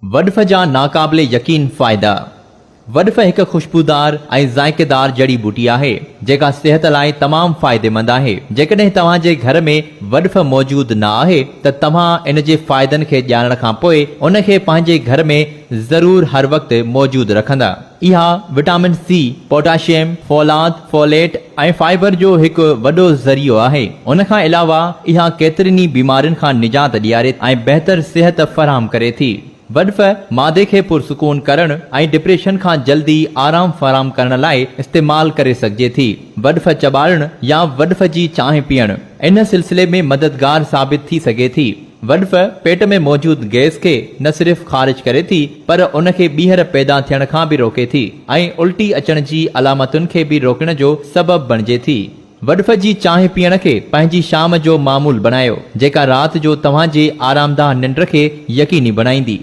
وڏف جا ناقابل يقين فائدا. وڏف هڪ خوشبودار ۽ ذائقيدار جڙي ٻوٽي آهي، جيڪا صحت لاء تمام فائديمند آهي. جيڪڏهن توهان جي گهر ۾ وڏف موجود نه آهي ته توهان ان جي فائدن کي ڄاڻڻ کان پوء ان کي پنهنجي گهر ۾ ضرور هر وقت موجود رکندا. اها وٽامن سي، پوٽاشيم، فولاد، فوليٽ ۽ فائبر جو هڪ وڏو ذريعو آهي. ان کان علاوه اها ڪيترين ئي بيمارين کان نجات ڏياري ۽ بهتر صحت فراهم ڪري ٿي. وڏف معدي کي پرسڪون ڪرڻ ۽ ڊپريشن کان جلدي آرام فراهم ڪرڻ لاء استعمال ڪري سگهجي ٿي. وڏف چٻاڙڻ يا وڏف جي چانهه پيئڻ ان سلسلي ۾ مددگار ثابت ٿي سگهي ٿي. وڏف پيٽ ۾ موجود گئس کي نه صرف خارج ڪري ٿي پر ان کي ٻيهر پيدا ٿيڻ کان به روڪي ٿي ۽ الٽي اچڻ جي علامتن کي به روڪڻ جو سبب بڻجي ٿي. وڏف جي چانهه پيئڻ کي پنهنجي شام جو معمول بڻايو جيڪا رات جو توهان جي آرامده ننڊ کي يقيني بڻائيندي.